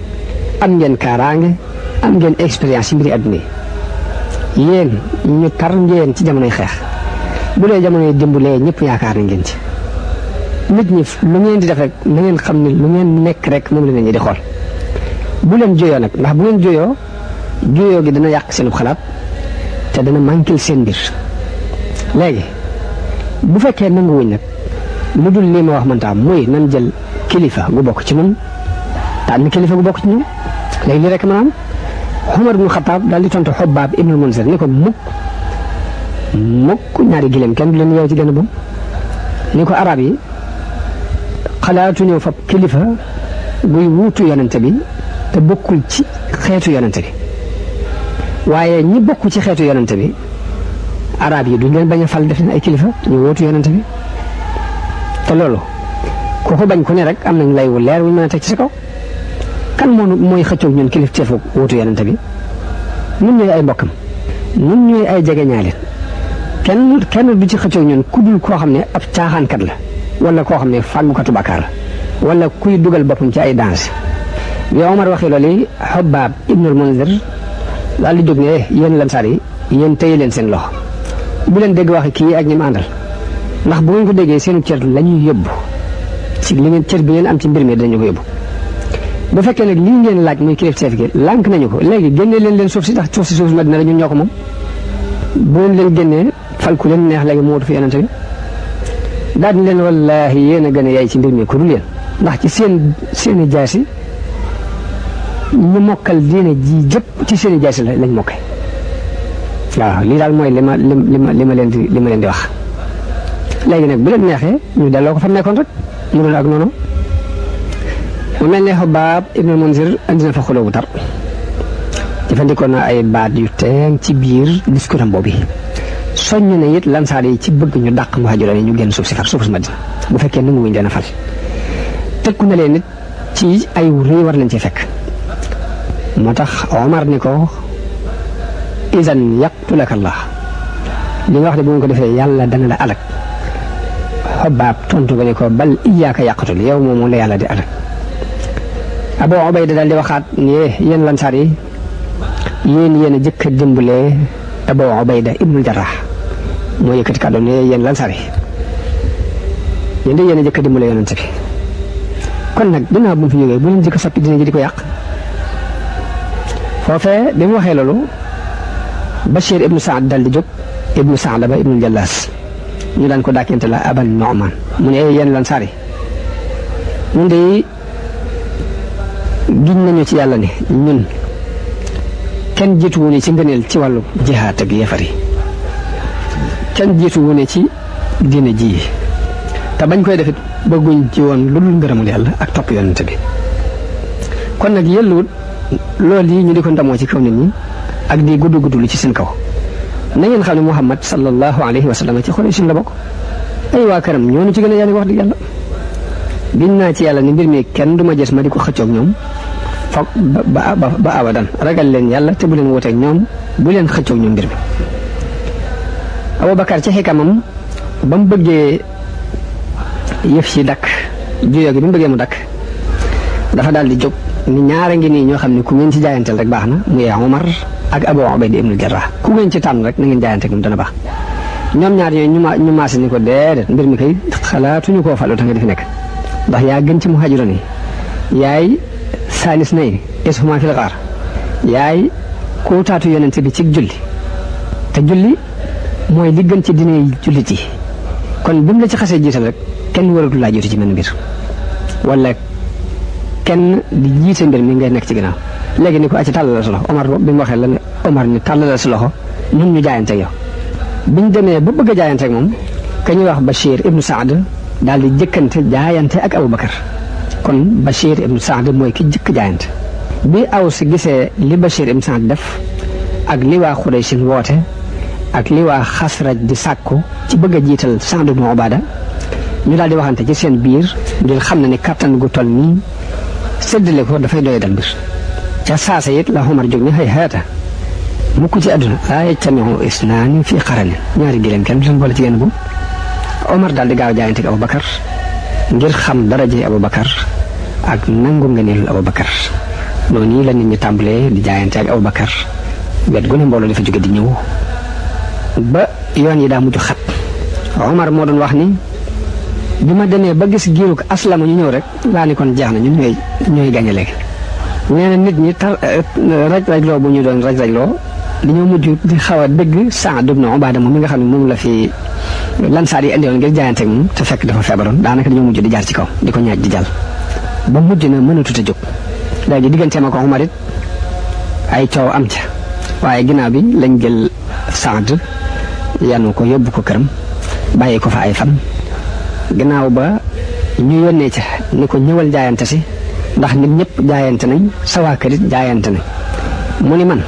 am ngeen kaaraange am ngeen expérience yi mbiri àdduna yi yéen ñu tar ngeen ci jamonoy xeex bu dee jamonoy dimbulee ñëpp yaakaar na ngeen ci nit ñi lu ngeen di def rek na ngeen xam ne lu ngeen nekk rek moom la nit ñi di xool bu leen juyoo nag ndax bu ngeen juyoo gi dana yàq seenub xalaat te dana manquil seen mbir. léegi bu fekkee nanguwuñ nag lu dul lii ma wax mënta am muy nan jël kilifa gu bokk ci ñun tànn kilifa gu bokk ci ñun léegi lii rek maanaam Umar ibnu Xattaab daal di tontu Hubbaab ibnul Munzir ni ko mukk ñaari gileem kenn du leen yeew ci gën a bom ni ko arab yi xalaatuñoo fab kilifa guy wuutu yonente bi te bokkul ci xeetu yonente bi waaye ñi bokk ci xeetu yonente bi arab yi duñ leen bañ a fal def leen ay kilifa ñu wuutu yonente bi te loolu ku ko bañ ku ne rek am nañ lay wu leer wuñ mën a teg ci sa kaw kan mooy xëccoog ñun kilif teefu wuutu yonente bi ñun ñooy ay mbokkam ñun ñooy ay jegeñaaleen kenn du ci xëccoog ñun ku dul koo xam ne ab caaxaankat la wala koo xam ne fàggukatu bàkkaar la wala kuy dugal boppam ci ay danse bi Omar waxee loolu Hubbaab ibnul Munzir daal di jóg ne yéen Lansaar yi yéen téye leen seen loxo bu leen dégg waxi kii ak ñi mu àndal ndax bu ngeen ko déggee seenu cër la ñuy yóbbu ci li ngeen cër bi ngeen am ci mbir mi dañu ko yóbbu. bu fekkee nag lii ngeen laaj muy kilifteef gi lànk nañu ko léegi génnee leen suuf si ndax suuf si Madina la ñun ñoo ko moom bu leen génnee fal ku leen neex léegi mu wutu fi yonente bi daal di leen wallaahi yéen a gën a yaay ci mbir mi ku dul yéen ndax ci seeni jaasi ñu mokkal diine ji jëpp ci seeni jaasi lañ mokkee waaw lii daal mooy li ma leen di wax léegi nag bu leen neexee ñu delloo ko fa nekkoon rek mu doon ak noonu mu mel ne Hubbaab ibnul Munzir andi na fa xuloo bu tar jëfandikoo na ay baat yu teeng ci biir discours am boobu soññ na it Lansaar yi ci bëgg ñu dàq muhaajiroon yi ñu génn suuf si Madina bu fekkee nangu wuñ leen a fal tëkku na leen nit ci ay réew war lañ ci fekk moo tax Omar ni ko isan yaqtulaka Allah li nga wax de bu ngeen ko defee yàlla dana la alak Hubbaab tontu ko ni ko bal iyaaka yaqtul yow moom la yàlla di alak Abu Ubayda daal di waxaat ni yéen Lansaar yi yéen a jëkk a dimbalee Abu Ubayda ibnul Jarraax moo yëkkati kàddu ne yéen Lansaar yi yéen de yéen a jëkk a dimbalee yonent bi kon nag dinaa bu mu fi jógee bu leen jëkk a soppi dina ji di ko yàq foofee bi mu waxee loolu Bashir ibnu Saad dal di jóg ibnu Saalaba ibnu Jallaas ñu daan ko dàkkente la Aban Nu'maan mu ne yéen Lansaar yi ñun de giñ nañu ci yàlla ne ñun kenn jiitu wu ne ci ngëneel ci wàllu jihaat ak yéefar yi kenn jiitu wu ne ci diine ji te bañ koy defit bëgguñ ci woon lu dul ngërëmul yàlla ak topp yonent bi kon nag yelluwut loolu yi ñu di ko ndamoo ci kaw nit ñi ak di gudd lu ci seen kaw na ngeen xam ne Muhammad sallallahu alayhi wa sallam ci Quraysh la bokk ay waa këram ñoo ñu ci gën a yaa wax di yàlla giñ naa ci yàlla ni mbir mi kenn du ma gis ma di ko xëccoog ñoom foog ba abadan ragal leen yàlla te bu leen wuteeg ñoom bu leen xëccoog ñoom mbir mi. Abubakar ci xikamam ba mu bëggee yëf ci dakk juyoo gi bi mu bëggee mu dakk dafa daal di jóg ni ñaara ngi nii ñoo xam ne ku ngeen ci jaayanteel rek baax na muy Umar ak Abu Ubayda ibnul Jarraax ku ngeen ci tànn rek na ngeen jaayanteeg moom dana baax ñoom ñaar ñooy ñu maase ni ko déedéet mbir mi kay xalaatuñu koo falu ta nga di fi nekk ndax yaa gën ci muhaajiroon yi yaay saalis nay ishuma fil gaar yaay ku taatu yonent bi ci julli te julli mooy li gën ci diine jullit yi kon bi mu la ci xasee jiital rek kenn waratu laa jiitu ci mel mbir wala kenn di jiite mbir mi ngay nekk ci ginnaaw léegi ni ko acci tàllal sa loxo Omar bi mu waxee la ne Omar ni tàllal sa loxo ñun ñu jaayante ak yow biñ demee ba bëgg a jaayante ak moom ka ñuy wax Bachir ibnu Saad daal di jëkkante jaayante ak Aboubacar kon Bachir ibnu Saad mooy ki jëkk jaayante bi Aws gisee li Bachir ibnu Saad def ak li waa Xuraysh woote ak li waa Xasraj di sàkku ci bëgg a jiital Saad ibnu Ubaada ñu daal di waxante ci seen biir ngir xam ne ni kattan gu toll nii séddale ko dafay doy dal mbir ca saasa it la Omar jóg ni xëy xeeta mukk ci àdduna laa yajtamiu isnaani fii qarani ñaari gileem kenn du leen boole ci genn bu Omar daal di gaaw jaayante ak Aboubacar ngir xam daraje Aboubacar ak nangu ngëneelul Aboubacar noonu la nit ñi tàmbalee di jaayante ak Aboubacar wet gu ne mbooloo dafa jóge di ñëw ba yoon yi daa mujj xat Omar moo doon wax ni bi ma demee ba gis giirug aslama ñu ñëw rek laa ni kon jeex na ñun ñooy gañe léegi nee na nit ñi raj-rajloo bu ñu doon raj-rajloo dañoo mujj di xaw a dëgg Saad ibn Ubaada moom mi nga xam ne moom la fi lansaar yi indiwoon ngir jaayante ak moom te fekk dafa feebaroon daanaka dañoo mujj di jaar ci kaw di ko ñaaj di jàll ba mujj na mënatut a jóg léegi digganteem ak Umar it ay coow am ca waaye ginnaaw bi lañ jël Saad yanu ko yóbbu ko këram bàyyi ko fa ay fan ginnaaw ba ñu yónnee ca ni ko ñëwal jaayante si ndax nit ñëpp jaayante nañ sa waa kër it jaayante nañ mu ni man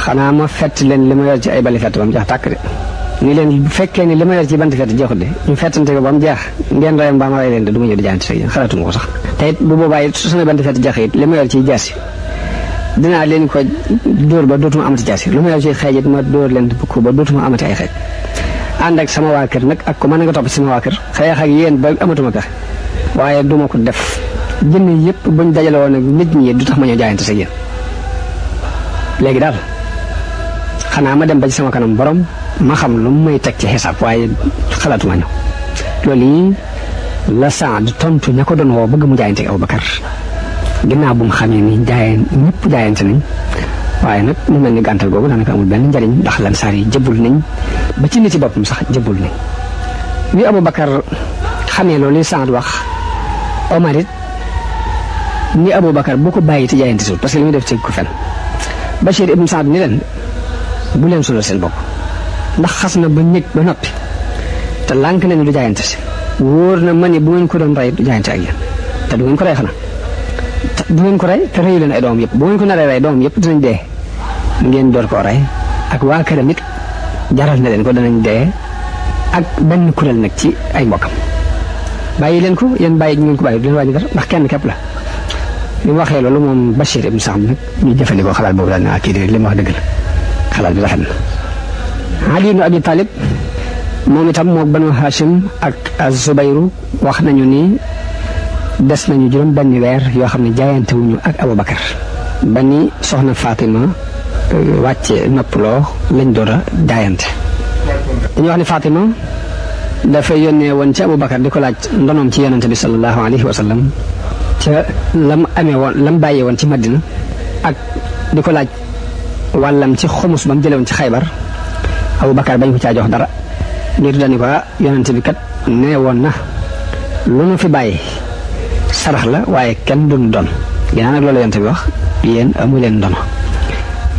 xanaa ma fett leen li ma yor ci ay bali fett ba mu jeex tàkk de ni leen bu fekkee ni li ma yor ci banti fett jeexut de ñu fettante ko ba mu jeex ngeen rayam ba ma ray leen de du ma ñëw di jaayante si xalaatuma ko sax te it bu boobaa it su sama banti fett jeex it li ma yor ci jaasi dinaa leen ko dóor ba dootuma amati jaasi lu ma yor ci xeej it ma dóor leen ko ba dootuma amati ay xeej ànd ak sama waa kër nag ak ko mën nga topp ci sama waa kër xeex ak yéen ba amatuma pexe waaye duma ko def jënd yëpp buñ dajale woon ak nit ñi du tax ma ñëw jaayante sa yéen léegi daal xanaa ma dem ba ci sama kanam borom ma xam lu may teg ci xisaab waaye xalaatuma ñëw loolu yi la Saad tontu ña ko doon woo bëgg mu jaayante ak Aboubacar ginnaaw bu mu xamee ni ñëpp jaayante nañ waaye nag mu mel ni gàntal googu daanaka amul benn njariñ ndax lansaar yi jëbbul nañ ba ci nit ci boppam sax jëbbul nañ bi Aboubacar xamee loolu li Saad wax Omar it ni Aboubacar bu ko bàyyi te jaayante suul parce que li muy def ci ko fen Bachir ibn Saad ni leen bu leen sulal seen bopp ndax xas na ba ñëg ba noppi te lànk leen du jaayante si wóor na ma ni bu ngeen ko doon rey du jaayante ak yéen te du ngeen ko rey xanaa du ngeen ko rey te reyu leen ay doomam yëpp bu ngeen ko naree rey doomam yëpp dinañ dee ngeen door koo rey ak waa këram it jaral na leen ko danañ dee ak benn kuréel nag ci ay mbokkam bàyyi leen ko yéen bàyyi ngeen ko bàyyi du leen wàññi dara ndax kenn képp la li mu waxee loolu moom Bachir ibn Saad nag ñu jëfandikoo xalaat boobu daal ne kii de li mu wax dëgg la xalaat bi rafet na Ali ibn Abi Talib moom itam moog Banu Hashim ak Az-Zubayru wax nañu ni des nañu juróom benn weer yoo xam ne jaayante wuñu ak Aboubacar ba ni soxna Fatima wàcce noppaloo lañ door a jaayante dañuy wax ni Fatima dafa yónnee woon ci Aboubacar di ko laaj ndonoom ci yonente bi sallallahu alayhi wa sallam ca lam amee woon lam bàyyee woon ci Madina ak di ko laaj wàllam ci xumus ba mu jëlee woon ci Xaybar Aboubacar bañ ko caa jox dara ngir dañu ko yonente bi kat nee woon na lu nu fi bàyyi sarax la waaye kenn duñ doon ginnaaw nag loolu yonente bi wax yéen amu leen ndono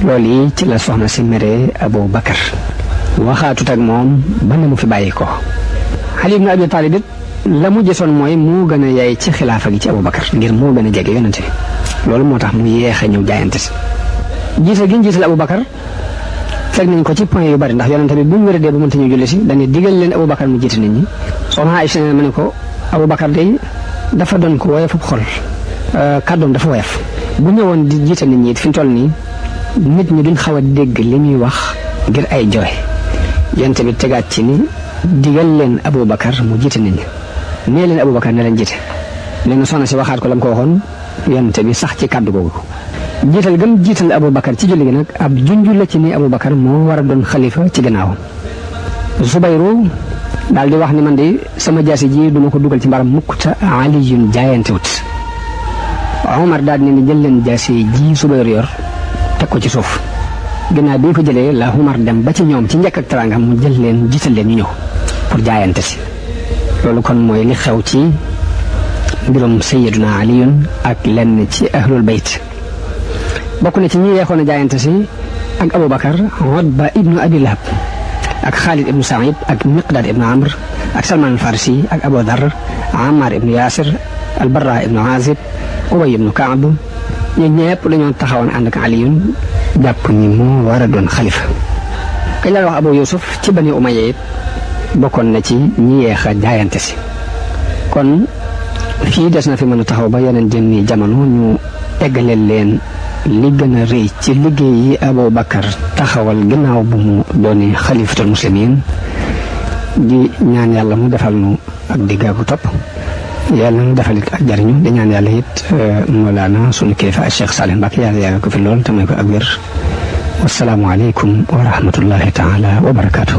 loolu yi ci la soxna si meree Aboubacar waxaatut ak moom ba ne mu fi bàyyi ko Ali ibn Abi Talib it la mu gisoon mooy moo gën a yaay ci xilaafa gi ci Aboubacar ngir moo gën a jege yonente bi loolu moo tax mu yéex a ñëw jaayante si jiital gi ñu jiital Aboubacar fekk nañ ko ci point yu bari ndax yonente bi bu ñu wéradee bu mënta ñu julli si dañuy digal leen Aboubacar mu jiite nit ñi soxna Aïcha ma ne ko Aboubacar day dafa doon ko woyof xol kàddoom dafa woyof bu ñëwoon di jiite nit ñi it fi ñu toll nii nit ñi duñ xaw a dégg li muy wax ngir ay jooy yonente bi tegaat ci ni digal leen Aboubacar mu jiite nit ñi nee leen Aboubacar ne leen jiite nee na soxna si waxaat ko la mu ko waxoon yonente bi sax ci kàddu googu jiital gëm jiital Aboubacar ci julli gi nag ab junju la ci ni Aboubacar moo war a doon xalifa ci gannaawam Zubayru daal di wax ni man de sama jaasi ji duma ko dugal ci mbaram mukk te Aliyun jaayante wut Omar daal di ne jël leen jaasi ji Zubayru yor teg ko ci suuf ginnaaw bi ko jëlee la Umar dem ba ci ñoom ci njëkk ak teraanga mu jël leen jiital leen ñu ñëw pour jaayante si. loolu kon mooy li xew ci mbirum Sayyiduna Aliyun ak lenn ci ahlul bayt. bokk na ci ñi yeexoon a jaayante si ak Aboubacar Utba ibnu Abi Lahab ak Khalid ibnu Saïd ak Miqdad ibnu Amr ak Salman al-Farisi ak Abu Dar Ammar ibnu Yasir al-Barra ibnu Azib Ubay ibnu Kaab ñun ñëpp dañoo taxawoon ànd ak Aliyun jàpp ni moo war a doon xalifa. kañ la wax Abu Yusuf ci Bani Umayya it bokkoon na ci ñi yeex a jaayante si. kon fii des na fi mën a taxaw ba yeneen jëmmi jamono ñu eggaleel leen li gën a rëy ci liggéey yi Abu Bakar taxawal ginnaaw bu mu dooni xalifatul muslimin di ñaan yàlla mu defal nu ak digga bu topp yàlla nu defal it ak jariñu di ñaan yàlla it Mawlana sunu kilifa Cheikh Salih Mbacké yàlla yàggal ko fi lool te may ko ak wér. wasalaamu aleykum wa rahmatullahi taala wa barakaatu.